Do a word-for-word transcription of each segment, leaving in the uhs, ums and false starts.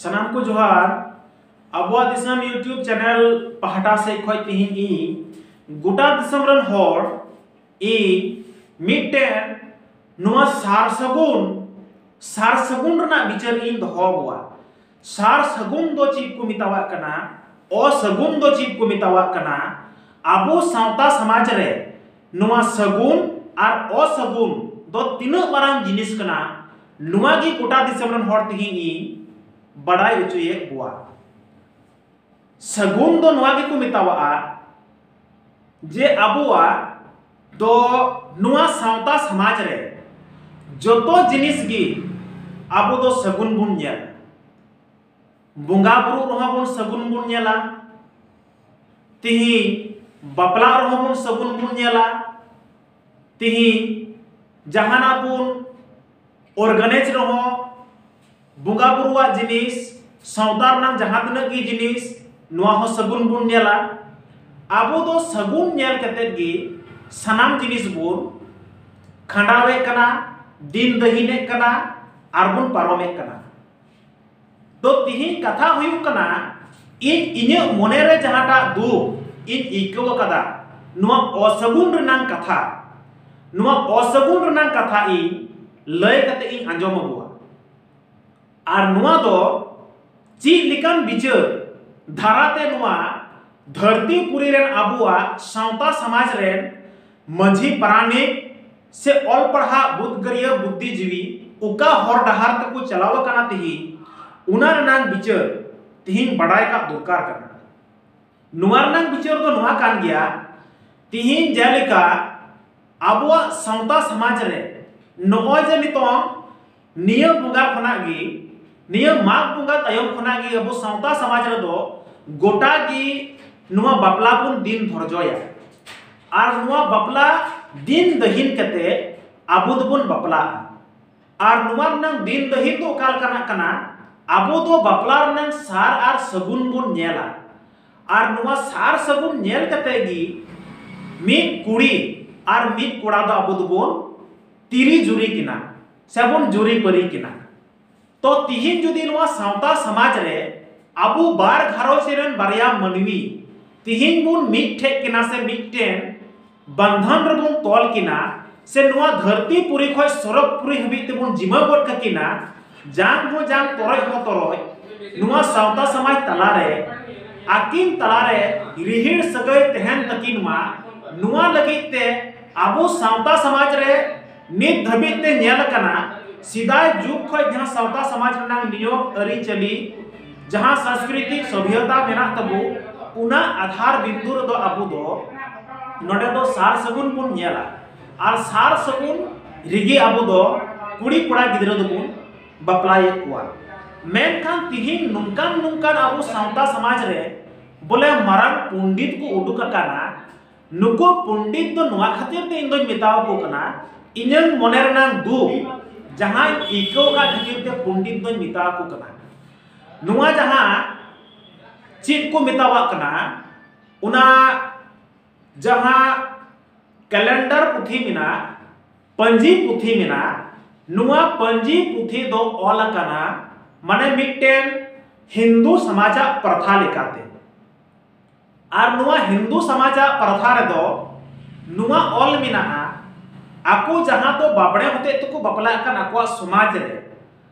ᱥᱟᱱᱟᱢ ᱠᱚ ᱡᱚᱦᱟᱨ᱾ ᱟᱵᱚᱣᱟᱜ ᱫᱤᱥᱚᱢ YouTube ᱪᱮᱱᱮᱞ ᱯᱟᱦᱴᱟ ᱥᱮᱫ ᱠᱷᱚᱱ ᱛᱤᱦᱤᱧ ᱤᱧ ᱜᱚᱴᱟ ᱫᱤᱥᱚᱢ ᱨᱮᱱ ᱦᱚᱲ ᱤᱧ ᱢᱤᱫᱴᱮᱱ ᱱᱚᱣᱟ ᱥᱟᱨ ᱥᱟᱹᱜᱩᱱ, ᱥᱟᱨ ᱥᱟᱹᱜᱩᱱ ᱨᱮᱱᱟᱜ ᱵᱤᱪᱟᱹᱨ ᱤᱧ ᱫᱚᱦᱚ ᱟᱵᱚᱣᱟ᱾ ᱥᱟᱨ ᱥᱟᱹᱜᱩᱱ ᱫᱚ ᱪᱮᱫ ᱠᱚ ᱢᱮᱛᱟᱣᱟᱜ ᱠᱟᱱᱟ, ᱚᱥᱟᱹᱜᱩᱱ ᱫᱚ ᱪᱮᱫ ᱠᱚ ᱢᱮᱛᱟᱣᱟᱜ ᱠᱟᱱᱟ, ᱟᱵᱚ ᱥᱟᱶᱛᱟ ᱥᱚᱢᱟᱡᱽ ᱨᱮ ᱱᱚᱣᱟ ᱥᱟᱹᱜᱩᱱ ᱟᱨ ᱚᱥᱟᱹᱜᱩᱱ ᱫᱚ ᱛᱤᱱᱟᱹᱜ ᱢᱟᱨᱟᱝ ᱡᱤᱱᱤᱥ ᱠᱟᱱᱟ, ᱱᱚᱣᱟ ᱜᱮ ᱜᱚᱴᱟ ᱫᱤᱥᱚᱢ ᱨᱮᱱ ᱦᱚᱲ ᱛᱮᱦᱮᱧ ᱤᱧ ᱵᱟᱲᱟᱭ ᱦᱚᱪᱚᱭᱮᱫ ᱠᱚᱣᱟ᱾ ᱥᱟᱹᱜᱩᱱ ᱫᱚ ᱱᱚᱣᱟ ᱜᱮᱠᱚ ᱢᱮᱛᱟᱣᱟᱜᱼᱟ ᱡᱮ ᱟᱵᱚᱣᱟᱜ ᱫᱚ ᱱᱚᱣᱟ ᱥᱟᱶᱛᱟ ᱥᱚᱢᱟᱡᱽ ᱨᱮ ᱡᱚᱛᱚ ᱡᱤᱱᱤᱥ ᱜᱮ ᱟᱵᱚ ᱫᱚ ᱥᱟᱹᱜᱩᱱ ᱵᱚᱱ ᱧᱮᱞᱟ᱾ ᱵᱚᱸᱜᱟ ᱵᱩᱨᱩ ᱨᱮᱦᱚᱸ ᱵᱚᱱ ᱥᱟᱹᱜᱩᱱ ᱵᱚᱱ ᱧᱮᱞᱟ, ᱛᱤᱦᱤᱧ ᱵᱟᱯᱞᱟ ᱨᱮᱦᱚᱸ ᱵᱚᱱ ᱥᱟᱹᱜᱩᱱ ᱵᱚᱱ ᱧᱮᱞᱟ, ᱛᱤᱦᱤᱧ ᱡᱟᱦᱟᱱᱟᱜ ᱵᱚᱱ ᱚᱨᱜᱟᱱᱟᱭᱤᱡᱽ ᱨᱮᱦᱚᱸ, ᱵᱚᱸᱜᱟ ᱵᱩᱨᱩᱣᱟᱜ ᱡᱤᱱᱤᱥ, ᱥᱟᱶᱛᱟ ᱨᱮᱱᱟᱜ ᱡᱟᱦᱟᱸ ᱛᱤᱱᱟᱹᱜ ᱜᱮ ᱡᱤᱱᱤᱥ, ᱱᱚᱣᱟ ᱦᱚᱸ ᱥᱟᱹᱜᱩᱱ ᱵᱚᱱ ᱧᱮᱞᱟ᱾ ᱟᱵᱚ ᱫᱚ ᱥᱟᱹᱜᱩᱱ ᱧᱮᱞ ᱠᱟᱛᱮᱫ ᱜᱮ ᱥᱟᱱᱟᱢ ᱡᱤᱱᱤᱥ ᱵᱚᱱ ᱠᱷᱟᱸᱰᱟᱣᱮᱫ ᱠᱟᱱᱟ, ᱫᱤᱱ ᱫᱟᱹᱦᱤᱱᱮᱫ ᱠᱟᱱᱟ, ᱟᱨ ᱵᱚᱱ ᱯᱟᱨᱚᱢᱮᱫ ᱠᱟᱱᱟ᱾ ᱛᱚ ᱛᱤᱦᱤᱧ ᱠᱟᱛᱷᱟ ᱦᱩᱭᱩᱜ ᱠᱟᱱᱟ, ᱤᱧ ᱤᱧᱟᱹᱜ ᱢᱚᱱᱮᱨᱮ ᱡᱟᱦᱟᱸᱴᱟᱜ ᱫᱩᱠ ᱤᱧ ᱟᱹᱭᱠᱟᱹᱣ ᱟᱠᱟᱫᱟ, ᱱᱚᱣᱟ ᱚᱥᱟᱹᱜᱩᱱ ᱨᱮᱱᱟᱜ ᱠᱟᱛᱷᱟ, ᱱᱚᱣᱟ ᱚᱥᱟᱹᱜᱩᱱ ᱨᱮᱱᱟᱜ ᱠᱟᱛᱷᱟ ᱤᱧ ᱞᱟᱹᱭ ᱠᱟᱛᱮ ᱤᱧ ᱟᱸᱡᱚᱢ ᱟᱵᱚᱣᱟ᱾ ᱟᱨ ᱱᱚᱣᱟ ᱫᱚ ᱪᱮᱫ ᱞᱮᱠᱟᱱ ᱵᱤᱪᱟᱹᱨ ᱫᱷᱟᱨᱟᱛᱮ ᱱᱚᱣᱟ ᱫᱷᱟᱹᱨᱛᱤ ᱯᱩᱨᱤ ᱨᱮᱱ ᱟᱵᱚᱣᱟᱜ ᱥᱟᱶᱛᱟ ᱥᱚᱢᱟᱡᱽ ᱨᱮᱱ ᱢᱟᱹᱡᱷᱤ ᱯᱟᱨᱟᱱᱤᱠ ᱥᱮ ᱚᱞ ᱯᱟᱲᱦᱟᱜ ᱵᱩᱫᱽᱜᱟᱹᱨᱤᱭᱟᱹ ᱵᱩᱫᱽᱫᱷᱤᱡᱤᱵᱤ ᱚᱠᱟ ᱦᱚᱨ ᱰᱟᱦᱟᱨ ᱛᱮᱠᱚ ᱪᱟᱞᱟᱣ ᱟᱠᱟᱱᱟ ᱛᱤᱦᱤᱧ, ᱚᱱᱟ ᱨᱮᱱᱟᱜ ᱵᱤᱪᱟᱹᱨ ᱛᱤᱦᱤᱧ ᱵᱟᱰᱟᱭ ᱠᱟᱜ ᱫᱚᱨᱠᱟᱨ ᱠᱟᱱᱟ᱾ ᱱᱚᱣᱟ ᱨᱮᱱᱟᱜ ᱵᱤᱪᱟᱹᱨ ᱫᱚ ᱱᱚᱣᱟ ᱠᱟᱱ ᱜᱮᱭᱟ, ᱛᱤᱦᱤᱧ ᱡᱮᱞᱮᱠᱟ ᱟᱵᱚᱣᱟᱜ ᱥᱟᱶᱛᱟ ᱥᱚᱢᱟᱡᱽ ᱨᱮ ᱱᱚᱜᱼᱚᱭ ᱡᱮ ᱱᱤᱛᱚᱝ ᱱᱤᱭᱟᱹ ᱵᱚᱸᱜᱟ ᱠᱷᱚᱱᱟᱜ ᱜᱮ, ᱱᱤᱭᱟᱹ ᱢᱟᱜᱽ ᱵᱚᱸᱜᱟ ᱛᱟᱭᱚᱢ ᱠᱷᱚᱱᱟᱜ ᱜᱮ ᱟᱵᱚ ᱥᱟᱶᱛᱟ ᱥᱚᱢᱟᱡᱽ ᱨᱮᱫᱚ ᱜᱚᱴᱟ ᱜᱮ ᱱᱚᱣᱟ ᱵᱟᱯᱞᱟ ᱵᱚᱱ ᱫᱤᱱ ᱫᱷᱚᱨᱡᱚᱭᱟ᱾ ᱟᱨ ᱱᱚᱣᱟ ᱵᱟᱯᱞᱟ ᱫᱤᱱ ᱫᱟᱹᱦᱤᱱ ᱠᱟᱛᱮ ᱟᱵᱚ ᱫᱚᱵᱚᱱ ᱵᱟᱯᱞᱟᱜᱼᱟ᱾ ᱟᱨ ᱱᱚᱣᱟ ᱨᱮᱱᱟᱝ ᱫᱤᱱ ᱫᱟᱹᱦᱤᱱ ᱫᱚ ᱚᱠᱟ ᱞᱮᱠᱟᱱᱟᱜ ᱠᱟᱱᱟ? ᱟᱵᱚ ᱫᱚ ᱵᱟᱯᱞᱟ ᱨᱮᱱᱟᱝ ᱥᱟᱨ ᱟᱨ ᱥᱟᱹᱜᱩᱱ ᱵᱚᱱ ᱧᱮᱞᱟ᱾ ᱟᱨ ᱱᱚᱣᱟ ᱥᱟᱨ ᱥᱟᱹᱜᱩᱱ ᱧᱮᱞ ᱠᱟᱛᱮ ᱜᱮ ᱢᱤᱫ ᱠᱩᱲᱤ ᱟᱨ ᱢᱤᱫ ᱠᱚᱲᱟ ᱫᱚ ᱟᱵᱚ ᱫᱚᱵᱚᱱ ᱛᱤᱨᱤ ᱡᱩᱨᱤ ᱠᱤᱱᱟ ᱥᱮᱵᱚᱱ ᱡᱩᱨᱤ ᱯᱟᱹᱨᱤ ᱠᱤᱱᱟ᱾ ᱛᱚ ᱛᱤᱦᱤᱧ ᱡᱩᱫᱤ ᱱᱚᱣᱟ ᱥᱟᱶᱛᱟ ᱥᱚᱢᱟᱡᱽ ᱨᱮ ᱟᱵᱚ ᱵᱟᱨ ᱜᱷᱟᱨᱚᱸᱡᱽ ᱨᱮᱱ ᱵᱟᱨᱭᱟ ᱢᱟᱹᱱᱢᱤ ᱛᱤᱦᱤᱧ ᱵᱚᱱ ᱢᱤᱫ ᱴᱷᱮᱡ ᱠᱤᱱᱟ ᱥᱮ ᱢᱤᱫᱴᱮᱱ ᱵᱟᱱᱫᱷᱟᱱ ᱨᱮᱵᱚᱱ ᱛᱚᱞ ᱠᱤᱱᱟ ᱥᱮ ᱱᱚᱣᱟ ᱫᱷᱟᱹᱨᱛᱤ ᱯᱩᱨᱤ ᱠᱷᱚᱡ ᱥᱚᱨᱚᱜᱽ ᱯᱩᱨᱤ ᱦᱟᱹᱵᱤᱡ ᱛᱮᱵᱚᱱ ᱡᱤᱢᱟᱹ ᱜᱚᱫ ᱠᱟᱹᱠᱤᱱᱟ, ᱡᱟᱝ ᱦᱚᱸ ᱡᱟᱝ, ᱛᱚᱨᱚᱡ ᱦᱚᱸ ᱛᱚᱨᱚᱡ, ᱱᱚᱣᱟ ᱥᱟᱶᱛᱟ ᱥᱚᱢᱟᱡᱽ ᱛᱟᱞᱟᱨᱮ, ᱟᱹᱠᱤᱱ ᱛᱟᱞᱟᱨᱮ ᱨᱤᱦᱤᱲ ᱥᱟᱹᱜᱟᱹᱭ ᱛᱟᱦᱮᱱ ᱛᱟᱹᱠᱤᱱ ᱢᱟ, ᱱᱚᱣᱟ ᱞᱟᱹᱜᱤᱫ ᱛᱮ ᱟᱵᱚ ᱥᱟᱶᱛᱟ ᱥᱚᱢᱟᱡᱽ ᱨᱮ ᱱᱤᱛ ᱫᱷᱟᱹᱵᱤᱡ ᱛᱮ ᱧᱮᱞ ᱟᱠᱟᱱᱟ, ᱥᱮᱫᱟᱭ ᱡᱩᱜᱽ ᱠᱷᱚᱱ ᱡᱟᱦᱟᱸ ᱥᱟᱶᱛᱟ ᱥᱚᱢᱟᱡᱽ ᱨᱮᱱᱟᱜ ᱱᱤᱭᱚᱢ ᱟᱹᱨᱤᱪᱟᱹᱞᱤ, ᱡᱟᱦᱟᱸ ᱥᱟᱝᱥᱠᱨᱤᱛᱤᱠ ᱥᱚᱵᱷᱭᱚᱛᱟ ᱢᱮᱱᱟᱜ ᱛᱟᱵᱚ, ᱚᱱᱟ ᱟᱫᱷᱟᱨ ᱵᱤᱱᱫᱩ ᱨᱮᱫᱚ ᱟᱵᱚ ᱫᱚ ᱱᱚᱰᱮ ᱫᱚ ᱥᱟᱨ ᱥᱟᱹᱜᱩᱱ ᱵᱚᱱ ᱧᱮᱞᱟ᱾ ᱟᱨ ᱥᱟᱨ ᱥᱟᱹᱜᱩᱱ ᱨᱮᱜᱮ ᱟᱵᱚ ᱫᱚ ᱠᱩᱲᱤ ᱠᱚᱲᱟ ᱜᱤᱫᱽᱨᱟᱹ ᱫᱚᱵᱚᱱ ᱵᱟᱯᱞᱟᱭᱮᱫ ᱠᱚᱣᱟ᱾ ᱢᱮᱱᱠᱷᱟᱱ ᱛᱤᱦᱤᱧ ᱱᱚᱝᱠᱟᱱ ᱱᱚᱝᱠᱟᱱ ᱟᱵᱚ ᱥᱟᱶᱛᱟ ᱥᱚᱢᱟᱡᱽ ᱨᱮ ᱵᱚᱞᱮ ᱢᱟᱨᱟᱝ ᱯᱚᱱᱰᱤᱛ ᱠᱚ ᱩᱰᱩᱠ ᱟᱠᱟᱱᱟ᱾ ᱱᱩᱠᱩ ᱯᱚᱱᱰᱤᱛ ᱫᱚ ᱱᱚᱣᱟ ᱠᱷᱟᱹᱛᱤᱨ ᱛᱮ ᱤᱧ ᱫᱚᱧ ᱢᱮᱛᱟᱣ ᱠᱚ ᱠᱟᱱᱟ, ᱤᱧᱟᱹᱝ ᱢᱚᱱᱮ ᱨᱮᱱᱟᱝ ᱫᱩᱠ ᱡᱟᱦᱟᱸᱧ ᱟᱹᱭᱠᱟᱹᱣ ᱠᱟᱜ ᱠᱷᱟᱹᱛᱤᱨ ᱛᱮ ᱯᱚᱱᱰᱤᱛ ᱫᱚᱧ ᱢᱮᱛᱟᱣ ᱠᱚ ᱠᱟᱱᱟ᱾ ᱱᱚᱣᱟ ᱡᱟᱦᱟᱸ ᱪᱮᱫ ᱠᱚ ᱢᱮᱛᱟᱣᱟᱜ ᱠᱟᱱᱟ, ᱚᱱᱟ ᱡᱟᱦᱟᱸ ᱠᱮᱞᱮᱱᱰᱟᱨ ᱯᱩᱛᱷᱤ ᱢᱮᱱᱟᱜ, ᱯᱟᱹᱧᱡᱤ ᱯᱩᱛᱷᱤ ᱢᱮᱱᱟᱜ, ᱱᱚᱣᱟ ᱯᱟᱹᱧᱡᱤ ᱯᱩᱛᱷᱤ ᱫᱚ ᱚᱞ ᱟᱠᱟᱱᱟ ᱢᱟᱱᱮ ᱢᱤᱫᱴᱮᱱ ᱦᱤᱱᱫᱩ ᱥᱚᱢᱟᱡᱟᱜ ᱯᱨᱚᱛᱷᱟ ᱞᱮᱠᱟᱛᱮ᱾ ᱟᱨ ᱱᱚᱣᱟ ᱦᱤᱱᱫᱩ ᱥᱚᱢᱟᱡᱟᱜ ᱯᱨᱚᱛᱷᱟ ᱨᱮᱫᱚ ᱱᱚᱣᱟ ᱚᱞ ᱢᱮᱱᱟᱜᱼᱟ, ᱟᱠᱚ ᱡᱟᱦᱟᱸ ᱫᱚ ᱵᱟᱵᱽᱲᱮ ᱦᱚᱛᱮᱡ ᱛᱮᱠᱚ ᱵᱟᱯᱞᱟᱜ ᱠᱟᱱ ᱟᱠᱚᱣᱟᱜ ᱥᱚᱢᱟᱡᱽ ᱨᱮ,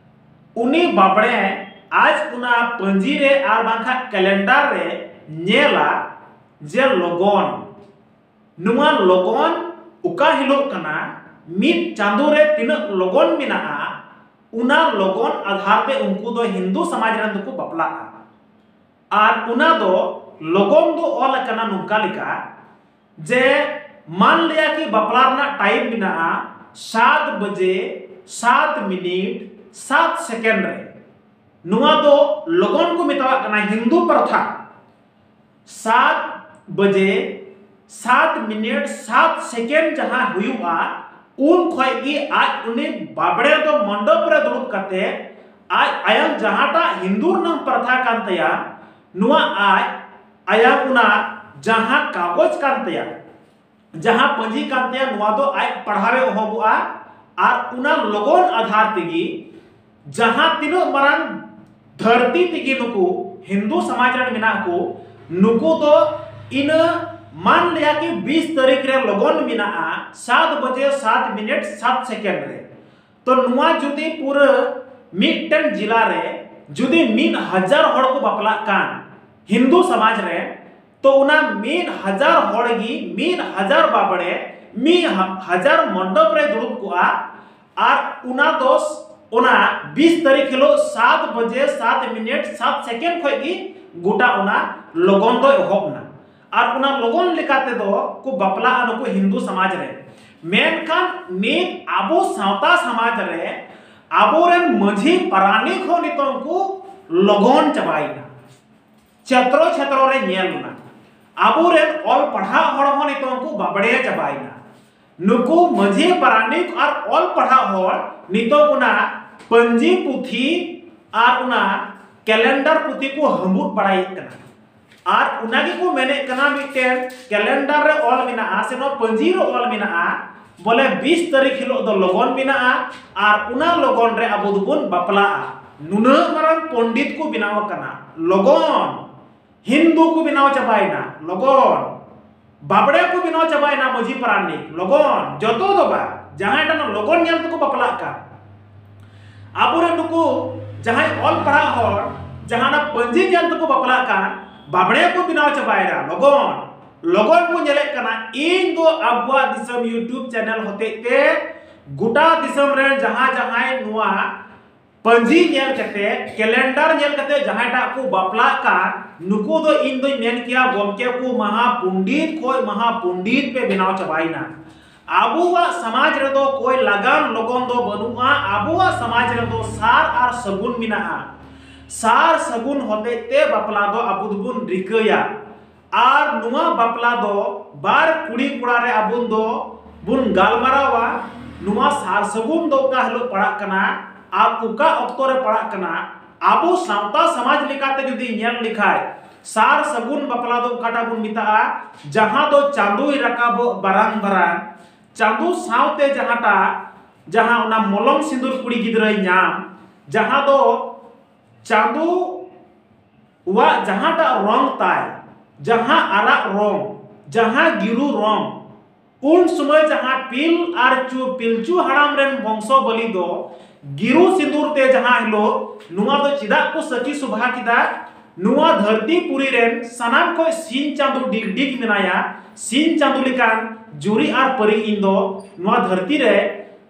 ᱩᱱᱤ ᱵᱟᱵᱽᱲᱮ ᱟᱡ ᱚᱱᱟ ᱯᱟᱹᱧᱡᱤ ᱨᱮ ᱟᱨ ᱵᱟᱝᱠᱷᱟᱱ ᱠᱮᱞᱮᱱᱰᱟᱨ ᱨᱮ ᱧᱮᱞᱟ ᱡᱮ ᱞᱚᱜᱚᱱ, ᱱᱚᱣᱟ ᱞᱚᱜᱚᱱ ᱚᱠᱟ ᱦᱤᱞᱳᱜ ᱠᱟᱱᱟ, ᱢᱤᱫ ᱪᱟᱸᱫᱳ ᱨᱮ ᱛᱤᱱᱟᱹᱜ ᱞᱚᱜᱚᱱ ᱢᱮᱱᱟᱜᱼᱟ, ᱚᱱᱟ ᱞᱚᱜᱚᱱ ᱟᱫᱷᱟᱨ ᱛᱮ ᱩᱱᱠᱩ ᱫᱚ ᱦᱤᱱᱫᱩ ᱥᱚᱢᱟᱡᱽ ᱨᱮᱱ ᱫᱚᱠᱚ ᱵᱟᱯᱞᱟᱜᱼᱟ᱾ ᱟᱨ ᱚᱱᱟ ᱫᱚ ᱞᱚᱜᱚᱱ ᱫᱚ ᱚᱞ ᱟᱠᱟᱱᱟ ᱱᱚᱝᱠᱟ ᱞᱮᱠᱟ ᱡᱮ ᱢᱟᱱ ᱞᱤᱭᱟ ᱠᱤ ᱵᱟᱯᱞᱟ ᱨᱮᱱᱟᱜ ᱴᱟᱭᱤᱢ ᱢᱮᱱᱟᱜᱼᱟ ᱥᱟᱛ ᱵᱟᱡᱮ ᱥᱟᱛ ᱢᱤᱱᱤᱴ ᱥᱟᱛ ᱥᱮᱠᱮᱱᱰ ᱨᱮ᱾ ᱱᱚᱣᱟ ᱫᱚ ᱞᱚᱜᱚᱱ ᱠᱚ ᱢᱮᱛᱟᱣᱟᱜ ᱠᱟᱱᱟ ᱦᱤᱱᱫᱩ ᱯᱨᱚᱛᱷᱟ᱾ ᱥᱟᱛ ᱵᱟᱡᱮ ᱥᱟᱛ ᱢᱤᱱᱤᱴ ᱥᱟᱛ ᱥᱮᱠᱮᱱᱰ ᱡᱟᱦᱟᱸ ᱦᱩᱭᱩᱜᱼᱟ, ᱩᱱ ᱠᱷᱚᱡ ᱜᱮ ᱟᱡ ᱩᱱᱤ ᱵᱟᱵᱲᱮ ᱫᱚ ᱢᱚᱱᱰᱚᱯ ᱨᱮ ᱫᱩᱲᱩᱵ ᱠᱟᱛᱮ ᱟᱡ ᱟᱭᱟᱝ ᱡᱟᱦᱟᱸᱴᱟᱜ ᱦᱤᱱᱫᱩ ᱨᱮᱱᱟᱜ ᱯᱨᱚᱛᱷᱟ ᱠᱟᱱ ᱛᱟᱭᱟ, ᱱᱚᱣᱟ ᱟᱡ ᱟᱭᱟᱝ ᱚᱱᱟ ᱡᱟᱦᱟᱸ ᱠᱟᱜᱚᱡᱽ ᱠᱟᱱ ᱛᱟᱭᱟ, ᱡᱟᱦᱟᱸ ᱯᱟᱹᱧᱡᱤ ᱠᱟᱱ ᱛᱟᱭᱟ, ᱱᱚᱣᱟ ᱫᱚ ᱟᱡ ᱯᱟᱲᱦᱟᱣᱮ ᱮᱦᱚᱵᱚᱜᱼᱟ᱾ ᱟᱨ ᱚᱱᱟ ᱞᱚᱜᱚᱱ ᱟᱫᱷᱟᱨ ᱛᱮᱜᱮ ᱡᱟᱦᱟᱸ ᱛᱤᱱᱟᱹᱜ ᱢᱟᱨᱟᱝ ᱫᱷᱟᱹᱨᱛᱤ ᱛᱮᱜᱮ ᱱᱩᱠᱩ ᱦᱤᱱᱫᱩ ᱥᱚᱢᱟᱡᱽ ᱨᱮᱱ ᱢᱮᱱᱟᱜ ᱠᱚ, ᱱᱩᱠᱩ ᱫᱚ ᱤᱱᱟᱹ ᱢᱟᱱ ᱞᱮᱭᱟ ᱠᱤ ᱵᱤᱥ ᱛᱟᱹᱨᱤᱠᱷ ᱨᱮ ᱞᱚᱜᱚᱱ ᱢᱮᱱᱟᱜᱼᱟ ᱥᱟᱛ ᱵᱟᱡᱮ ᱥᱟᱛ ᱢᱤᱱᱤᱴ ᱥᱟᱛ ᱥᱮᱠᱮᱱᱰ ᱨᱮ᱾ ᱛᱚ ᱱᱚᱣᱟ ᱡᱩᱫᱤ ᱯᱩᱨᱟᱹ ᱢᱤᱫᱴᱮᱱ ᱡᱮᱞᱟ ᱨᱮ ᱡᱩᱫᱤ ᱢᱤᱫ ᱦᱟᱡᱟᱨ ᱦᱚᱲ ᱠᱚ ᱵᱟᱯᱞᱟᱜ ᱠᱟᱱ ᱦᱤᱱᱫᱩ ᱥᱚᱢᱟᱡᱽ ᱨᱮ, ᱛᱚ ᱚᱱᱟ ᱢᱤᱫ ᱦᱟᱡᱟᱨ ᱦᱚᱲ ᱜᱮ ᱢᱤᱫ ᱦᱟᱡᱟᱨ ᱵᱟᱵᱲᱮ ᱢᱤᱫ ᱦᱟᱡᱟᱨ ᱢᱚᱱᱰᱚᱯ ᱨᱮ ᱫᱩᱲᱩᱵ ᱠᱚᱜᱼᱟ᱾ ᱟᱨ ᱚᱱᱟ ᱫᱚ ᱚᱱᱟ ᱵᱤᱥ ᱛᱟᱹᱨᱤᱠᱷ ᱦᱤᱞᱳᱜ ᱥᱟᱛ ᱵᱟᱡᱮ ᱥᱟᱛ ᱢᱤᱱᱤᱴ ᱥᱟᱛ ᱥᱮᱠᱮᱱᱰ ᱠᱷᱚᱱ ᱜᱮ ᱜᱚᱴᱟ ᱚᱱᱟ ᱞᱚᱜᱚᱱ ᱫᱚ ᱮᱦᱚᱵ ᱮᱱᱟ᱾ ᱟᱨ ᱚᱱᱟ ᱞᱚᱜᱚᱱ ᱞᱮᱠᱟ ᱛᱮᱫᱚ ᱠᱚ ᱵᱟᱯᱞᱟᱜᱼᱟ ᱱᱩᱠᱩ ᱦᱤᱱᱫᱩ ᱥᱚᱢᱟᱡᱽ ᱨᱮ᱾ ᱢᱮᱱᱠᱷᱟᱱ ᱱᱤᱛ ᱟᱵᱚ ᱥᱟᱶᱛᱟ ᱥᱚᱢᱟᱡᱽ ᱨᱮ ᱟᱵᱚᱨᱮᱱ ᱢᱟᱹᱡᱷᱤ ᱯᱟᱨᱟᱱᱤᱠ ᱦᱚᱸ ᱱᱤᱛᱚᱝ ᱠᱚ ᱞᱚᱜᱚᱱ ᱪᱟᱵᱟᱭᱮᱱᱟ᱾ ᱪᱷᱮᱛᱨᱚ ᱪᱷᱮᱛᱨᱚ ᱨᱮ ᱧᱮᱞ ᱮᱱᱟ, ᱟᱵᱚᱨᱮᱱ ᱚᱞ ᱯᱟᱲᱦᱟᱜ ᱦᱚᱲ ᱦᱚᱸ ᱱᱤᱛᱚᱝ ᱠᱚ ᱵᱟᱵᱲᱮ ᱪᱟᱵᱟᱭᱮᱱᱟ᱾ ᱱᱩᱠᱩ ᱢᱟᱹᱡᱷᱤ ᱯᱟᱨᱟᱱᱤᱠ ᱟᱨ ᱚᱞ ᱯᱟᱲᱦᱟᱜ ᱦᱚᱲ ᱱᱤᱛᱚᱝ ᱚᱱᱟ ᱯᱟᱹᱧᱡᱤ ᱯᱩᱛᱷᱤ ᱟᱨ ᱚᱱᱟ ᱠᱮᱞᱮᱱᱰᱟᱨ ᱯᱩᱛᱷᱤ ᱠᱚ ᱦᱟᱹᱢᱵᱩᱫ ᱵᱟᱲᱟᱭᱮᱫ ᱠᱟᱱᱟ᱾ ᱟᱨ ᱚᱱᱟ ᱜᱮᱠᱚ ᱢᱮᱱᱮᱫ ᱠᱟᱱᱟ ᱢᱤᱫᱴᱮᱱ ᱠᱮᱞᱮᱱᱰᱟᱨ ᱨᱮ ᱚᱞ ᱢᱮᱱᱟᱜᱼᱟ ᱥᱮ ᱱᱚᱣᱟ ᱯᱟᱹᱧᱡᱤ ᱨᱮ ᱚᱞ ᱢᱮᱱᱟᱜᱼᱟ, ᱵᱚᱞᱮ ᱵᱤᱥ ᱛᱟᱹᱨᱤᱠᱷ ᱦᱤᱞᱳᱜ ᱫᱚ ᱞᱚᱜᱚᱱ ᱢᱮᱱᱟᱜᱼᱟ ᱟᱨ ᱚᱱᱟ ᱞᱚᱜᱚᱱ ᱨᱮ ᱟᱵᱚ ᱫᱚᱵᱚᱱ ᱵᱟᱯᱞᱟᱜᱼᱟ᱾ ᱱᱩᱱᱟᱹᱜ ᱢᱟᱨᱟᱝ ᱯᱚᱱᱰᱤᱛ ᱠᱚ ᱵᱮᱱᱟᱣ ᱟᱠᱟᱱᱟ, ᱞᱚᱜᱚᱱ ᱦᱤᱱᱫᱩ ᱠᱚ ᱵᱮᱱᱟᱣ ᱪᱟᱵᱟᱭᱮᱱᱟ, ᱞᱚᱜᱚᱱ ᱵᱟᱵᱲᱮ ᱠᱚ ᱵᱮᱱᱟᱣ ᱪᱟᱵᱟᱭᱮᱱᱟ, ᱢᱟᱹᱡᱷᱤ ᱯᱟᱨᱟᱱᱤᱠ, ᱞᱚᱜᱚᱱ ᱡᱚᱛᱚ ᱫᱚ ᱵᱟᱝ, ᱡᱟᱦᱟᱸᱭ ᱴᱷᱮᱱ ᱞᱚᱜᱚᱱ ᱧᱮᱞ ᱛᱮᱠᱚ ᱵᱟᱯᱞᱟᱜ ᱠᱟᱱ, ᱟᱵᱚᱨᱮᱱ ᱱᱩᱠᱩ ᱡᱟᱦᱟᱸᱭ ᱚᱞ ᱯᱟᱲᱦᱟᱜ ᱦᱚᱲ ᱡᱟᱦᱟᱸ ᱚᱱᱟ ᱯᱟᱹᱧᱡᱤ ᱧᱮᱞ ᱛᱮᱠᱚ ᱵᱟᱯᱞᱟᱜ ᱠᱟᱱ, ᱵᱟᱵᱲᱮ ᱠᱚ ᱵᱮᱱᱟᱣ ᱪᱟᱵᱟᱭᱮᱱᱟ, ᱞᱚᱜᱚᱱ ᱞᱚᱜᱚᱱ ᱵᱚᱱ ᱧᱮᱞᱮᱫ ᱠᱟᱱᱟ᱾ ᱤᱧ ᱫᱚ ᱟᱵᱚᱣᱟᱜ ᱫᱤᱥᱚᱢ YouTube ᱪᱮᱱᱮᱞ ᱦᱚᱛᱮᱡ ᱛᱮ ᱜᱚᱴᱟ ᱫᱤᱥᱚᱢ ᱨᱮᱱ ᱡᱟᱦᱟᱸ ᱡᱟᱦᱟᱸᱭ ᱱᱚᱣᱟ ᱯᱟᱹᱧᱡᱤ ᱧᱮᱞ ᱠᱟᱛᱮ, ᱠᱮᱞᱮᱱᱰᱟᱨ ᱧᱮᱞ ᱠᱟᱛᱮ ᱡᱟᱦᱟᱸᱭᱴᱟᱜ ᱠᱚ ᱵᱟᱯᱞᱟᱜ ᱠᱟᱱ, ᱱᱩᱠᱩ ᱫᱚ ᱤᱧ ᱫᱚᱧ ᱢᱮᱱ ᱠᱮᱭᱟ ᱜᱚᱢᱠᱮ ᱠᱚ ᱢᱟᱦᱟ ᱯᱚᱱᱰᱤᱛ ᱠᱷᱚᱡ ᱢᱟᱦᱟ ᱯᱚᱱᱰᱤᱛ ᱯᱮ ᱵᱮᱱᱟᱣ ᱪᱟᱵᱟᱭᱮᱱᱟ᱾ ᱟᱵᱚᱣᱟᱜ ᱥᱚᱢᱟᱡᱽ ᱨᱮᱫᱚ ᱠᱚᱭ ᱞᱟᱜᱟᱱ ᱞᱚᱜᱚᱱ ᱫᱚ ᱵᱟᱹᱱᱩᱜᱼᱟ᱾ ᱟᱵᱚᱣᱟᱜ ᱥᱚᱢᱟᱡᱽ ᱨᱮᱫᱚ ᱥᱟᱨ ᱟᱨ ᱥᱟᱹᱜᱩᱱ ᱢᱮᱱᱟᱜᱼᱟ᱾ ᱥᱟᱨ ᱥᱟᱹᱜᱩᱱ ᱦᱚᱛᱮᱡ ᱛᱮ ᱵᱟᱯᱞᱟ ᱫᱚ ᱟᱵᱚ ᱫᱚᱵᱚᱱ ᱨᱤᱠᱟᱹᱭᱟ᱾ ᱟᱨ ᱱᱚᱣᱟ ᱵᱟᱯᱞᱟ ᱫᱚ ᱵᱟᱨ ᱠᱩᱲᱤ ᱠᱚᱲᱟ ᱨᱮ ᱟᱵᱚ ᱫᱚ ᱵᱚᱱ ᱜᱟᱞᱢᱟᱨᱟᱣᱟ᱾ ᱱᱚᱣᱟ ᱥᱟᱨ ᱥᱟᱹᱜᱩᱱ ᱫᱚ ᱚᱠᱟ ᱦᱤᱞᱳᱜ ᱯᱟᱲᱟᱜ ᱠᱟᱱᱟ ᱟᱨ ᱚᱠᱟ ᱚᱠᱛᱚ ᱨᱮ ᱯᱟᱲᱟᱜ ᱠᱟᱱᱟ? ᱟᱵᱚ ᱥᱟᱶᱛᱟ ᱥᱚᱢᱟᱡᱽ ᱞᱮᱠᱟᱛᱮ ᱡᱩᱫᱤ ᱧᱮᱞ ᱞᱮᱠᱷᱟᱡ, ᱥᱟᱨ ᱥᱟᱹᱜᱩᱱ ᱵᱟᱯᱞᱟ ᱫᱚ ᱚᱠᱟᱴᱟᱜ ᱵᱚᱱ ᱢᱮᱛᱟᱜᱼᱟ? ᱡᱟᱦᱟᱸ ᱫᱚ ᱪᱟᱸᱫᱳᱭ ᱨᱟᱠᱟᱵᱚᱜ ᱵᱟᱨᱟᱝ ᱵᱟᱨᱟᱝ, ᱪᱟᱸᱫᱳ ᱥᱟᱶᱛᱮ ᱡᱟᱦᱟᱸᱴᱟᱜ, ᱡᱟᱦᱟᱸ ᱚᱱᱟ ᱢᱚᱞᱚᱝ ᱥᱤᱸᱫᱩᱨ ᱠᱩᱲᱤ ᱜᱤᱫᱽᱨᱟᱹᱭ ᱧᱟᱢ, ᱡᱟᱦᱟᱸ ᱫᱚ ᱪᱟᱸᱫᱚ ᱣᱟᱜ ᱡᱟᱦᱟᱸᱴᱟᱜ ᱨᱚᱝ ᱛᱟᱭ, ᱡᱟᱦᱟᱸ ᱟᱨᱟᱜ ᱨᱚᱝ, ᱡᱟᱦᱟᱸ ᱜᱤᱨᱩ ᱨᱚᱝ, ᱩᱱ ᱥᱚᱢᱚᱭ ᱡᱟᱦᱟᱸ ᱯᱤᱞ ᱟᱨ ᱪᱩ ᱯᱤᱞᱪᱩ ᱦᱟᱲᱟᱢ ᱨᱮᱱ ᱵᱚᱝᱥᱚ ᱵᱟᱹᱞᱤ ᱫᱚ ᱜᱤᱨᱩ ᱥᱤᱸᱫᱩᱨ ᱛᱮ ᱡᱟᱦᱟᱸ ᱦᱤᱞᱳᱜ ᱱᱚᱣᱟ ᱫᱚ ᱪᱮᱫᱟᱜ ᱠᱚ ᱥᱟᱹᱠᱷᱤ ᱥᱚᱵᱷᱟ ᱠᱮᱫᱟ? ᱱᱚᱣᱟ ᱫᱷᱟᱹᱨᱛᱤ ᱯᱩᱨᱤ ᱨᱮᱱ ᱥᱟᱱᱟᱢ ᱠᱷᱚᱱ ᱥᱤᱧ ᱪᱟᱸᱫᱚ ᱰᱤᱜᱽ ᱰᱤᱜᱽ ᱢᱮᱱᱟᱭᱟ, ᱥᱤᱧ ᱪᱟᱸᱫᱚ ᱞᱮᱠᱟᱱ ᱡᱩᱨᱤ ᱟᱨ ᱯᱟᱹᱨᱤ ᱤᱧ ᱫᱚ ᱱᱚᱣᱟ ᱫᱷᱟᱹᱨᱛᱤ ᱨᱮ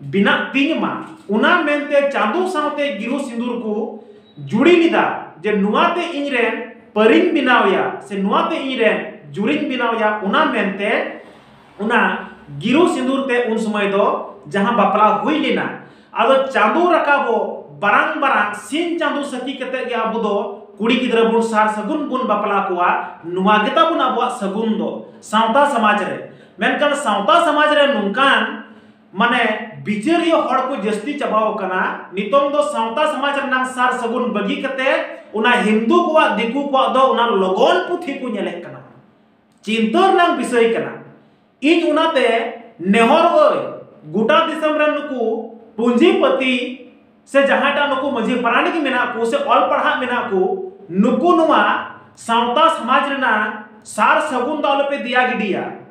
ᱵᱮᱱᱟᱜ ᱛᱤᱧ ᱢᱟ᱾ ᱚᱱᱟ ᱢᱮᱱᱛᱮ ᱪᱟᱸᱫᱚ ᱥᱟᱶᱛᱮ ᱜᱤᱨᱩ ᱥᱤᱸᱫᱩᱨ ᱠᱚ ᱡᱩᱲᱤ ᱞᱮᱫᱟ ᱡᱮ ᱱᱚᱣᱟᱛᱮ ᱤᱧ ᱨᱮᱱ ᱯᱟᱹᱨᱤᱧ ᱵᱮᱱᱟᱣᱭᱟ ᱥᱮ ᱱᱚᱣᱟᱛᱮ ᱤᱧ ᱨᱮᱱ ᱡᱩᱨᱤᱧ ᱵᱮᱱᱟᱣᱭᱟ᱾ ᱚᱱᱟ ᱢᱮᱱᱛᱮ ᱚᱱᱟ ᱜᱤᱨᱩ ᱥᱤᱸᱫᱩᱨ ᱛᱮ ᱩᱱ ᱥᱚᱢᱚᱭ ᱫᱚ ᱡᱟᱦᱟᱸ ᱵᱟᱯᱞᱟ ᱦᱩᱭ ᱞᱮᱱᱟ, ᱟᱫᱚ ᱪᱟᱸᱫᱚ ᱨᱟᱠᱟᱵᱚᱜ ᱵᱟᱨᱟᱝ ᱵᱟᱨᱟᱝ ᱥᱤᱧ ᱪᱟᱸᱫᱚ ᱥᱟᱹᱠᱷᱤ ᱠᱟᱛᱮ ᱜᱮ ᱟᱵᱚ ᱫᱚ ᱠᱩᱲᱤ ᱜᱤᱫᱽᱨᱟᱹ ᱵᱚᱱ ᱥᱟᱨ ᱥᱟᱹᱜᱩᱱ ᱵᱚᱱ ᱵᱟᱯᱞᱟ ᱠᱚᱣᱟ᱾ ᱱᱚᱣᱟ ᱜᱮᱛᱟ ᱵᱚᱱ ᱟᱵᱚᱣᱟᱜ ᱥᱟᱹᱜᱩᱱ ᱫᱚ ᱥᱟᱶᱛᱟ ᱥᱚᱢᱟᱡᱽ ᱨᱮ᱾ ᱢᱮᱱᱠᱷᱟᱱ ᱥᱟᱶᱛᱟ ᱥᱚᱢᱟᱡᱽ ᱨᱮ ᱱᱚᱝᱠᱟᱱ ᱢᱟᱱᱮ ᱵᱤᱪᱟᱹᱨᱤᱭᱟᱹ ᱦᱚᱲ ᱠᱚ ᱡᱟᱹᱥᱛᱤ ᱪᱟᱵᱟᱣ ᱟᱠᱟᱱᱟ᱾ ᱱᱤᱛᱚᱝ ᱫᱚ ᱥᱟᱶᱛᱟ ᱥᱚᱢᱟᱡᱽ ᱨᱮᱱᱟᱜ ᱥᱟᱨ ᱥᱟᱹᱜᱩᱱ ᱵᱟᱹᱜᱤ ᱠᱟᱛᱮ ᱚᱱᱟ ᱦᱤᱱᱫᱩ ᱠᱚᱣᱟᱜ, ᱫᱤᱠᱩ ᱠᱚᱣᱟᱜ ᱫᱚ ᱚᱱᱟ ᱞᱚᱜᱚᱱ ᱯᱩᱛᱷᱤ ᱠᱚ ᱧᱮᱞᱮᱫ ᱠᱟᱱᱟ᱾ ᱪᱤᱱᱛᱟᱹ ᱨᱮᱱᱟᱜ ᱵᱤᱥᱚᱭ ᱠᱟᱱᱟ᱾ ᱤᱧ ᱚᱱᱟᱛᱮ ᱱᱮᱦᱚᱨᱚᱜ ᱟᱹᱧ, ᱜᱚᱴᱟ ᱫᱤᱥᱚᱢ ᱨᱮᱱ ᱱᱩᱠᱩ ᱯᱩᱸᱡᱤᱯᱟᱹᱛᱤ ᱥᱮ ᱡᱟᱦᱟᱸᱭᱴᱟᱜ ᱱᱩᱠᱩ ᱢᱟᱹᱡᱷᱤ ᱯᱟᱨᱟᱱᱤᱠ ᱢᱮᱱᱟᱜ ᱠᱚ ᱥᱮ ᱚᱞ ᱯᱟᱲᱦᱟᱜ ᱢᱮᱱᱟᱜ ᱠᱚ, ᱱᱩᱠᱩ ᱱᱚᱣᱟ ᱥᱟᱶᱛᱟ ᱥᱚᱢᱟᱡᱽ ᱨᱮᱱᱟᱜ ᱥᱟᱨ ᱥᱟᱹᱜᱩᱱ ᱫᱚ ᱟᱞᱚᱯᱮ ᱫᱮᱭᱟ ᱜᱤᱰᱤᱭᱟ᱾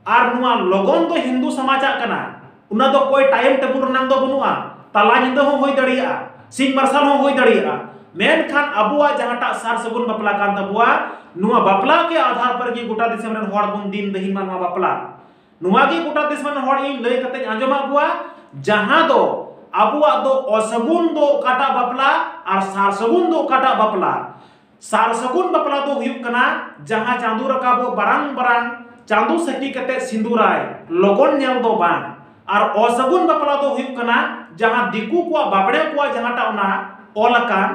ᱟᱨ ᱱᱚᱣᱟ ᱞᱚᱜᱚᱱ ᱫᱚ ᱦᱤᱱᱫᱩ ᱥᱚᱢᱟᱡᱟᱜ ᱠᱟᱱᱟ᱾ ᱚᱱᱟ ᱫᱚ ᱚᱠᱚᱭ ᱴᱟᱭᱤᱢ ᱴᱮᱵᱩᱞ ᱨᱮᱱᱟᱜ ᱫᱚ ᱵᱟᱹᱱᱩᱜᱼᱟ᱾ ᱛᱟᱞᱟ ᱧᱤᱫᱟᱹ ᱦᱚᱸ ᱦᱩᱭ ᱫᱟᱲᱮᱭᱟᱜᱼᱟ, ᱥᱤᱧ ᱢᱟᱨᱥᱟᱞ ᱦᱚᱸ ᱦᱩᱭ ᱫᱟᱲᱮᱭᱟᱜᱼᱟ᱾ ᱢᱮᱱᱠᱷᱟᱱ ᱟᱵᱚᱣᱟᱜ ᱡᱟᱦᱟᱸᱴᱟᱜ ᱥᱟᱨ ᱥᱟᱹᱜᱩᱱ ᱵᱟᱯᱞᱟ ᱠᱟᱱ ᱛᱟᱵᱚᱣᱟ, ᱱᱚᱣᱟ ᱵᱟᱯᱞᱟ ᱜᱮ ᱟᱫᱷᱟᱨ ᱯᱟᱹᱨᱜᱤ ᱜᱚᱴᱟ ᱫᱤᱥᱚᱢ ᱨᱮᱱ ᱦᱚᱲ ᱵᱚᱱ ᱫᱤᱱ ᱫᱟᱹᱦᱤᱱ ᱢᱟ ᱱᱚᱣᱟ ᱵᱟᱯᱞᱟ᱾ ᱱᱚᱣᱟ ᱜᱮ ᱜᱚᱴᱟ ᱫᱤᱥᱚᱢ ᱨᱮᱱ ᱦᱚᱲ ᱤᱧ ᱞᱟᱹᱭ ᱠᱟᱛᱮᱧ ᱟᱸᱡᱚᱢᱟᱫ ᱠᱚᱣᱟ, ᱡᱟᱦᱟᱸ ᱫᱚ ᱟᱵᱚᱣᱟᱜ ᱫᱚ ᱚᱥᱟᱹᱜᱩᱱ ᱫᱚ ᱚᱠᱟᱴᱟᱜ ᱵᱟᱯᱞᱟ ᱟᱨ ᱥᱟᱨ ᱥᱟᱹᱜᱩᱱ ᱫᱚ ᱚᱠᱟᱴᱟᱜ ᱵᱟᱯᱞᱟ᱾ ᱥᱟᱨ ᱥᱟᱹᱜᱩᱱ ᱵᱟᱯᱞᱟ ᱫᱚ ᱦᱩᱭᱩᱜ ᱠᱟᱱᱟ ᱡᱟᱦᱟᱸ ᱪᱟᱸᱫᱚ ᱨᱟᱠᱟᱵᱚᱜ ᱵᱟᱨᱟᱝ ᱵᱟᱨᱟᱝ ᱪᱟᱸᱫᱚ ᱥᱟᱹᱠᱷᱤ ᱠᱟᱛᱮ ᱥᱤᱸᱫᱩᱨᱟᱭ, ᱞᱚᱜᱚᱱ ᱧᱮᱞ ᱫᱚ ᱵᱟᱝ᱾ ᱟᱨ ᱚᱥᱟᱹᱜᱩᱱ ᱵᱟᱯᱞᱟ ᱫᱚ ᱦᱩᱭᱩᱜ ᱠᱟᱱᱟ ᱡᱟᱦᱟᱸ ᱫᱤᱠᱩ ᱠᱚᱣᱟᱜ ᱵᱟᱵᱽᱲᱮ ᱠᱚᱣᱟᱜ ᱡᱟᱦᱟᱸᱴᱟᱜ ᱚᱱᱟ ᱚᱞ ᱟᱠᱟᱱ,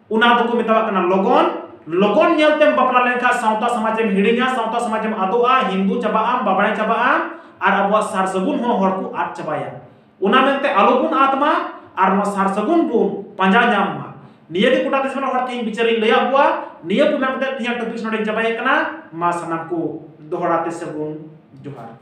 ᱚᱱᱟ ᱫᱚᱠᱚ ᱢᱮᱛᱟᱣᱟᱜ ᱠᱟᱱᱟ ᱞᱚᱜᱚᱱ᱾ ᱞᱚᱜᱚᱱ ᱧᱮᱞ ᱛᱮᱢ ᱵᱟᱯᱞᱟ ᱞᱮᱱᱠᱷᱟᱱ ᱥᱟᱶᱛᱟ ᱥᱚᱢᱟᱡᱽ ᱮᱢ ᱦᱤᱲᱤᱧᱟ, ᱥᱟᱶᱛᱟ ᱥᱚᱢᱟᱡᱽ ᱮᱢ ᱟᱫᱚᱜᱼᱟ, ᱦᱤᱱᱫᱩ ᱪᱟᱵᱟᱜ ᱟᱢ, ᱵᱟᱵᱽᱲᱮ ᱪᱟᱵᱟᱜ ᱟᱢ, ᱟᱨ ᱟᱵᱚᱣᱟᱜ ᱥᱟᱨ ᱥᱟᱹᱜᱩᱱ ᱦᱚᱸ ᱦᱚᱲ ᱠᱚ ᱟᱫ ᱪᱟᱵᱟᱭᱟ᱾ ᱚᱱᱟ ᱢᱮᱱᱛᱮ ᱟᱞᱚᱵᱚᱱ ᱟᱫ ᱢᱟ ᱟᱨ ᱱᱚᱣᱟ ᱥᱟᱨ ᱥᱟᱹᱜᱩᱱ ᱵᱚᱱ ᱯᱟᱸᱡᱟ ᱧᱟᱢ ᱢᱟ᱾ ᱱᱤᱭᱟᱹ ᱜᱮ ᱜᱚᱴᱟ ᱫᱤᱥᱚᱢ ᱨᱮᱱ ᱦᱚᱲ ᱴᱷᱮᱱ ᱵᱤᱪᱟᱹᱨᱤᱧ ᱞᱟᱹᱭᱟᱫ ᱠᱚᱣᱟ᱾ ᱱᱤᱭᱟᱹ ᱠᱚ ᱢᱮᱱ ᱠᱟᱛᱮ ᱛᱮᱦᱮᱧᱟᱜ ᱴᱚᱯᱤᱠ ᱱᱚᱰᱮᱧ ᱪᱟᱵᱟᱭᱮᱫ ᱠᱟᱱᱟ᱾ ᱢᱟ ᱥᱟᱱᱟᱢ ᱠᱚ ᱫᱚᱦᱲᱟ ᱛᱮ ᱥᱟᱹᱜᱩᱱ ᱡᱚᱦᱟᱨ᱾